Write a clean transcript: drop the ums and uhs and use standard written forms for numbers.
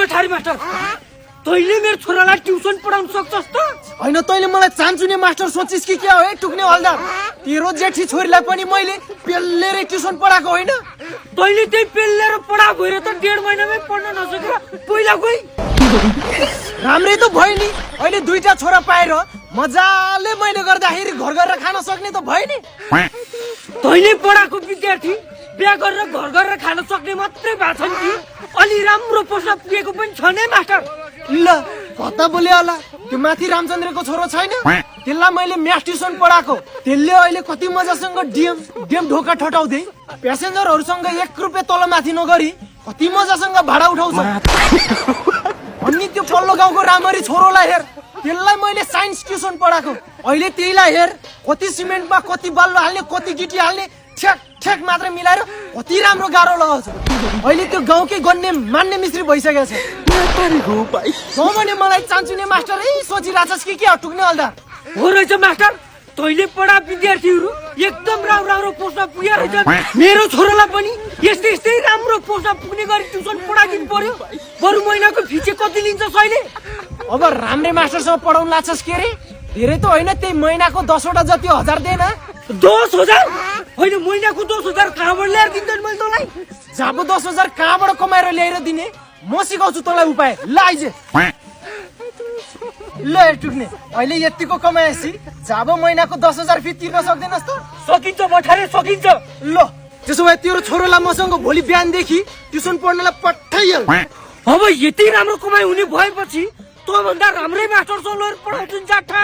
ठारी master तैले मेरो छोरालाई ट्युसन पढाउन सक्छस् त? हैन तैले मलाई चान्चुने मास्टर सोचिस कि क्या हो ए टुक्ने हल्दार? तेरो जेठी छोरीलाई पनि मैले पेल्लेर ट्युसन पढाएको होइन? तैले त्यही पेल्लेर पढाएको भएर त 1.5 महिनामै पढ्न नसकेर पहिला गई। राम्रै त भयो नि, अहिले 2टा छोरा पाएर मजाले मैले गर्दाखेरि घर गरेर खान सक्ने त भयो नि। तैले पढाएको विद्यार्थी बिहा गरेर घर गरेर खान सक्ने मात्रै भएको छ नि? अलि राम्रो पोस्टमा पुगेको पनि छ नि मास्टर। ल कता बोले होला, त्यो माथि रामचन्द्रको छोरो छैन? त्यसलाई मैले म्याथ ट्युसन पढाएको, त्यसले अहिले कति मजासँग डिएम ढोका ठटाउँदै प्यासेन्जरहरूसँग 1 रुपियाँ तल माथि नगरी कति मजासँग भाडा उठाउँछ। अनि त्यो पल्लो गाउँको रामरी छोरोलाई हेर, त्यसलाई मैले साइन्स ट्युसन पढाएको, अहिले त्यहीलाई हेर कति सिमेन्टमा कति बालु हाल्ने कति गिटी हाल्ने ठ्याक ठ्याक मात्र मिलाएर कति राम्रो गाह्रो लगाउँछ। अहिले त्यो गाउँकै गन्ने मान्ने मिस्त्री भइसकेको छ। भने मलाई चान्चुने मास्टर सोचिरहेछस् कि क्या टुक्ने हल्दा? हो रहेछ मास्टर, तैले पढा विद्यार्थीहरू एकदम राम्रो पोस्टमा पुगेर रहेछ। मेरो छोरालाई पनि यस्तै राम्रो पोस्टमा पुग्ने गरी ट्युसन पढाइदिनु पर्यो। बरु महिनाको फी चाहिँ कति लिन्छ सहिले? अब राम्रै मास्टरसँग पढाउन लाग्छस् के रे? धेरै त होइन, त्यही महिनाको 10वटा जति 1000 देन। 10,000? होइन महिनाको 10,000 कहाँबाट ल्याएर दिन्छन् मैले तँलाई? जब 10,000 कहाँबाट कमाएर ल्याएर दिने म सिकाउँछु तँलाई उपाय। ल आइज ल टुक्ने, अहिले यतिको कमाएपछि जब महिनाको 10,000 फी तिर्न सक्दैनस् त? सकिन्छ मठारे सकिन्छ। ल त्यसो भए तेरो छोरोलाई मसँग भोलि बिहानदेखि ट्युसन पढ्नलाई पठाइहाल। अब यति राम्रो कमाइ हुने भएपछि तँभन्दा राम्रै मास्टरसँग लगेर पढाउँछु जाठा।